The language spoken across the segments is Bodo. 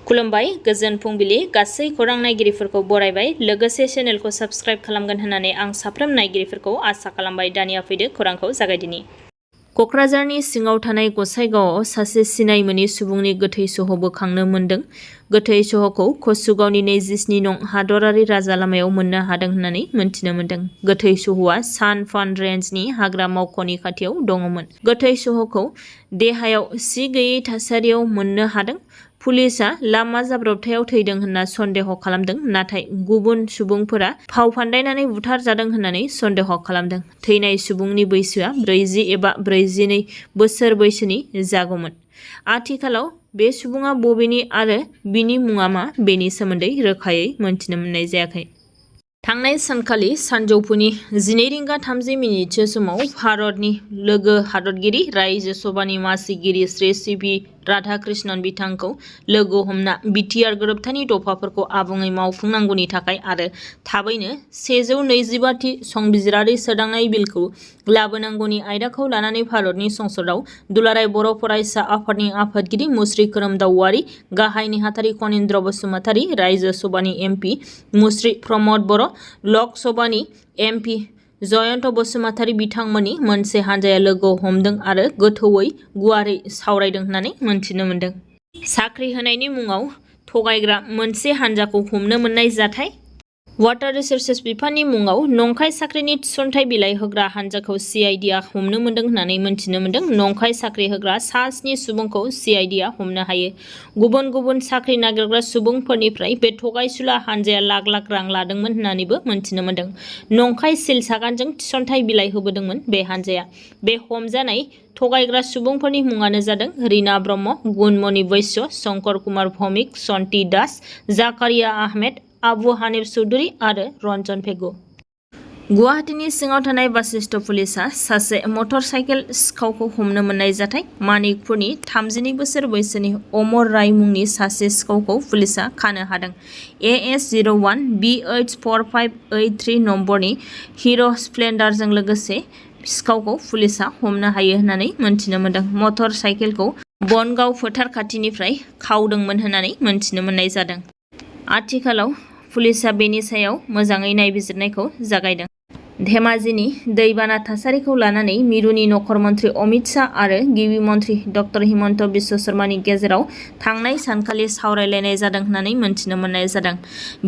खुलुमबाय गोजोन फुंबिलि गासै खौरां नायगिरिफोरखौ बरायबाय लोगोसे चेनेलखौ साबस्क्राइब खालामगोन होननानै आं साफ्रोम नायगिरिफोरखौ आसा खालामबाय। दानिया फैदो खौरांखौ जागायदिनि। क'क्राझारनि सिङाव थानाय गसाइगावआव सासे सिनाय मोनि सुबुंनि गोथै सह बोखांनो मोन्दों। गोथै सहखौ कसुगावनि 27 नं हादरारि राजा लामायाव मोननो हादों होननानै मिन्थिनो मोन्दों। गोथै सहआ सान फान रेन्जनि हाग्रा मावख'नि खाथियाव दङमोन। गोथै सहखौ देहायाव सि गैयै थासारियाव मोननो हादों। पुलिसआ लामा जाब्रबथायाव थैदों होनना सन्देह खालामदों, नाथाय गुबुन सुबुंफोरा फाव फान्दायनानै बुथारजादों होननानै सन्देह खालामदों। थैनाय सुबुंनि बैसोआ 40 एबा 42 बोसोर बैसोनि जागौमोन। आथिखालाव बे सुबुङा बबेनि आरो बिनि मुङा मा बेनि सोमोन्दै रोखायै मोनथिनो मोननाय जायाखै। थांनाय सानखालि सानजौफुनि 12:30 समाव भारतनि लोगो हादरगिरि रायजो सभानि मासिगिरि श्री सिभि राधाकृष्णन बिथांखौ लोगो हमना बिटिआर गोरोबथानि दफाफोरखौ आबुङै मावफुंनांगौनि थाखाय आरो थाबैनो 125 थि संबिजिरारि सोदांनाय बिलखौ लाबोनांगौनि आयदाखौ लानानै भारतनि संसदआव दुलाराय बर' फरायसा आफादनि आफादगिरि मुस्रि खोरोमदाव औवारी, गाहाय नेहाथारि खनीन्द्र बसुमतारी, रायजो सभानि एमपि मुस्रि प्रमद बर', लक सभानि एमपि जयन्त बसुमतारी बिथांमोननि मोनसे हानजाया लोगो हमदों आरो गोथौयै गुवारै सावरायदों होननानै मोनथिनो मोन्दों। साख्रि होनायनि मुङाव थगायग्रा मोनसे हानजाखौ हमनो मोननाय जाथाय। वाटार रिसोर्सेस बिफाननि मुङाव नंखाय साख्रिनि थिसनथाइ बिलाइ होग्रा हानजाखौ सिआइडिआ हमनो मोन्दों होननानै मोनथिनो मोन्दों। नंखाय साख्रि होग्रा 7 सुबुंखौ सिआइडिआ हमनो हायो। गुबुन गुबुन साख्रि नागिरग्रा सुबुंफोरनिफ्राय बे थगायसुला हानजाया लाख लाख रां लादोंमोन होननानैबो मोनथिनो मोन्दों। नंखाय सिल सागानजों थिसनथाइ बिलाइ होबोदोंमोन बे हानजाया। बे हमजानाय थगायग्रा सुबुंफोरनि मुङानो जादों रीना ब्रह्म, गुनमणि वैश्य, शंकर कुमार भौमिक, सन्ति दास, जाकारिया आहमेद, आबु हानिफ चौधुरी आरो रन्जन पेगु। गुवाहाटीनि सिङाव थानाय बासिस्थ पुलिसआ सासे मटर साइकेल सिखावखौ हमनो मोननाय जाथाय। मानिकपुरनि 32 बोसोर बैसोनि अमर राय मुंनि सासे सिखावखौ पुलिसआ खानो हादों। AS01BH4583 नम्बरनि हिर' स्प्लेन्डारजों लोगोसे सिखावखौ पुलिसआ हमनो हायो होननानै मोनथिनो मोन्दों। मटर साइकेलखौ बनगाव फोथार खाथिनिफ्राय खावदोंमोन होननानै मोनथिनो मोननाय जादों। आथिखालाव पुलिसआ बेनि सायाव मोजाङै नायबिजिरनायखौ जागायदों। धेमाजिनि दैबाना थासारिखौ लानानै मिरुनि नखर मन्त्रि अमित शाह आरो गिबि मन्त्रि डक्टर हिमन्त बिश्व शर्मानि गेजेराव थांनाय सानखालि सावरायलायनाय जादों होननानै मोनथिनो मोननाय जादों।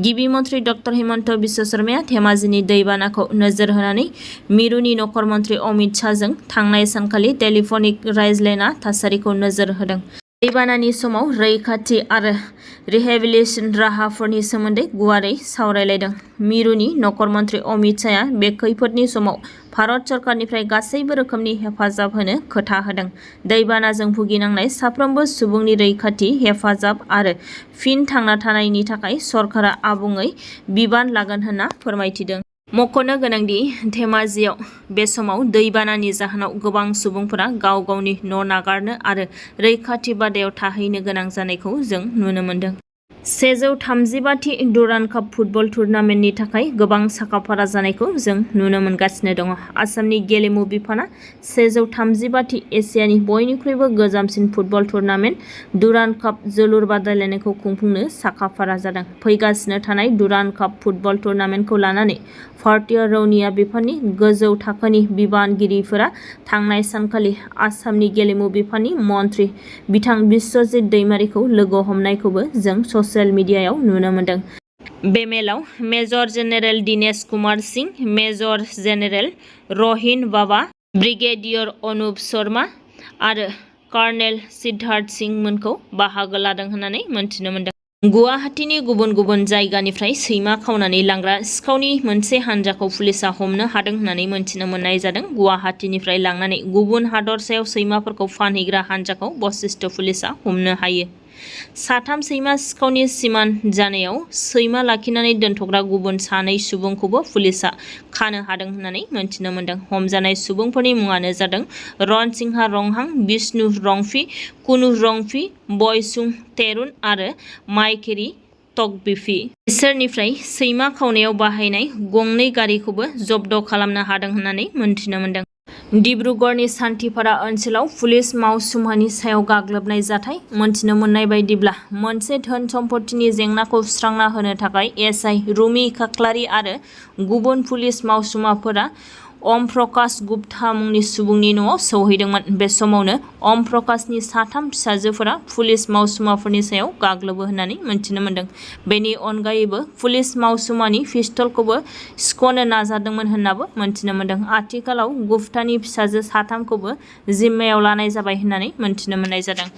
गिबि मन्त्रि डक्टर हिमन्त बिश्व शर्माया धेमाजिनि दैबानाखौ नोजोर होनानै मिरुनि नखर मन्त्रि अमित शाहजों थांनाय सानखालि टेलिफनिक रायज्लायना थासारिखौ नोजोर होदों। दैबानानि समाव रैखाथि आरो रिहेबिलिटेसन राहाफोरनि सोमोन्दै गुवारै सावरायलायदों। मिरुनि नखर मन्त्रि अमित शाहआ बे खैफोदनि समाव भारत सरकारनिफ्राय गासैबो रोखोमनि हेफाजाब होनो खोथा होदों। दैबानाजों भुगिनांनाय साफ्रोमबो सुबुंनि रैखाथि, हेफाजाब आरो फिन थांना थानायनि थाखाय सरकारा आबुङै बिबान लागोन होनना फोरमायथिदों। मख'नो गोनांदि धेमाजियाव बे समाव दैबानानि जाहोनाव गोबां सुबुंफोरा गाव गावनि न' नागारनो आरो रैखाथि बादायाव थाहैनो गोनां जानायखौ जों नुनो मोन्दों। 135 थि बर'न काप फुटबल टुर्नामेन्टनि थाखाय गोबां साखाफारा जानायखौ जों नुनो मोनगासिनो दङ। आसामनि गेलेमु बिफाना 135 थि एसियानि बयनिख्रुइबो गोजामसिन फुटबल टुर्नामेन्ट बर'न काप जोलुर बादायलायनायखौ खुंफुंनो साखाफारा जादों। फैगासिनो थानाय बर'न काप फुटबल टुर्नामेन्टखौ लानानै भारतीय रौनिया बिफाननि गोजौ थाखोनि बिबानगिरिफोरा थांनाय सानखालि आसामनि गेलेमु बिफाननि मन्त्रि बिथां बिश्वजित दैमारिखौ लोगो हमनायखौबो जों ससियेल मिडियायाव नुनो मोन्दों। बे मेलाव major general Dinesh Kumar Singh, major general रहिन बाबा, ब्रिगेडियर अनुप शर्मा आरो कर्नेल सिद्धार्थ सिंह मोनखौ बाहागो लादों होननानै मोनथिनो मोन्दों। गुवाहाटीनि गुबुन गुबुन जायगानिफ्राय सैमा खावनानै लांग्रा सिखावनि मोनसे हानजाखौ पुलिसआ हमनो हादों होननानै मोनथिनो मोननाय जादों। गुवाहाटीनिफ्राय लांनानै गुबुन हादरसायाव सैमाफोरखौ फानहैग्रा हानजाखौ बशिष्ठ पुलिसआ हमनो हायो। 3 सैमा सिखावनि सिमान जानायाव सैमा लाखिनानै दोनथ'ग्रा गुबुन 2 सुबुंखौबो पुलिसआ खानो हादों होननानै मोनथिनो मोन्दों। हमजानाय सुबुंफोरनि मुङानो जादों रणसिंहा रंहां, बिष्णु रंफी, कुनु रंफी, बयसुं तेरुन आरो माइकेरी तकबिफी। बिसोरनिफ्राय सैमा खावनायाव बाहायनाय 2 गारिखौबो जब्द खालामनो हादों होननानै मोनथिनो मोन्दों। डिब्रुगड़नि सान्थिपारा ओनसोलाव पुलिस मावसुमानि सायाव गाग्लोबनाय जाथाय मोनथिनो मोननाय बायदिब्ला मोनसे धोन सम्पथिनि जेंनाखौ सुस्रांना होनो थाखाय एसआइ रुमि खाख्लारि आरो गुबुन पुलिस मावसुमाफोरा ओम प्रकाश गुप्ता मुंनि सुबुंनि न'आव सौहैदोंमोन। बे समावनो ओम प्रकाशनि साथाम फिसाजोफोरा पुलिस मावसुमाफोरनि सायाव गाग्लोबो होननानै मिथिनो मोन्दों। बेनि अनगायैबो पुलिस मावसुमानि पिस्तलखौबो सिख'नो नाजादोंमोन होननाबो मिथिनो मोन्दों। आथिखालाव गुप्तानि फिसाजो साथामखौबो जिम्मायाव लानाय जाबाय होननानै मिथिनो मोननाय जादों।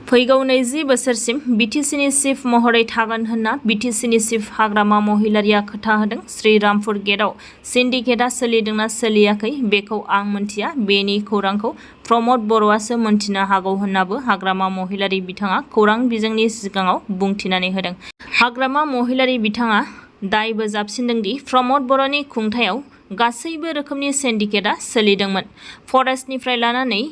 फैगौ 20 बोसोरसिम बिटिसिनि चिफ महरै थागोन होनना बिटिसिनि चिफ हाग्रामा महिलारिया खोथा होदों। श्रीरामपुर गेटआव सिन्डिकेटआ सोलिदोंना सोलियाखै बेखौ आं मिन्थिया, बेनि खौरांखौ प्रमद बर'आसो मिन्थिनो हागौ होननाबो हाग्रामा महिलारि बिथाङा खौरां बिजोंनि सिगाङाव बुंथिनानै होदों। हाग्रामा महिलारि बिथाङा दायबो जाबसिनदों दि प्रमद बर'नि खुंथायाव गासैबो रोखोमनि सिन्डिकेटआ सोलिदोंमोन। फरेस्टनिफ्राय लानानै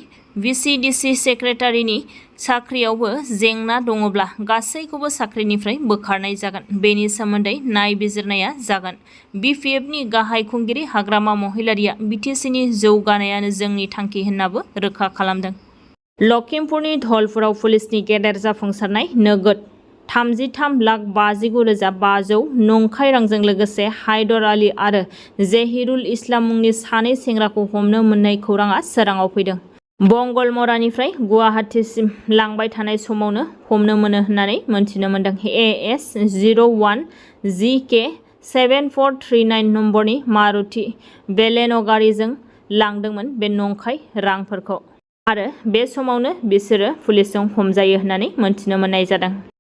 भिसिडिसि सेक्रेटारिनि साख्रियावबो जेंना दङब्ला गासैखौबो साख्रिनिफ्राय बोखारनाय जागोन। बेनि सोमोन्दै नायबिजिरनाया जागोन। बिपिएफनि गाहाय खुंगिरि हाग्रामा महिलारिया बिटिसिनि जौगानायानो जोंनि थांखि होननाबो रोखा खालामदों। लखिमपुरनि धलपुराव पुलिसनि गेदेर जाफुंसारनाय नोगोद 33,59,500 नंखाय रांजों लोगोसे हायदर आली आरो जहिरुल इस्लाम मुंनि सानै सेंग्राखौ हमनो मोननाय खौराङा सोराङाव फैदों। मंगलमरानिफ्राय गुवाहाटीसिम लांबाय थानाय समावनो हमनो मोनो होननानै मिथिनो मोन्दों। AS 01 GK 7439 नम्बरनि मारुति बेलेन' गारिजों लांदोंमोन बे नंखाय रांफोरखौ आरो बे समावनो बिसोरो पुलिसजों हमजायो होननानै मिथिनो मोननाय जादों।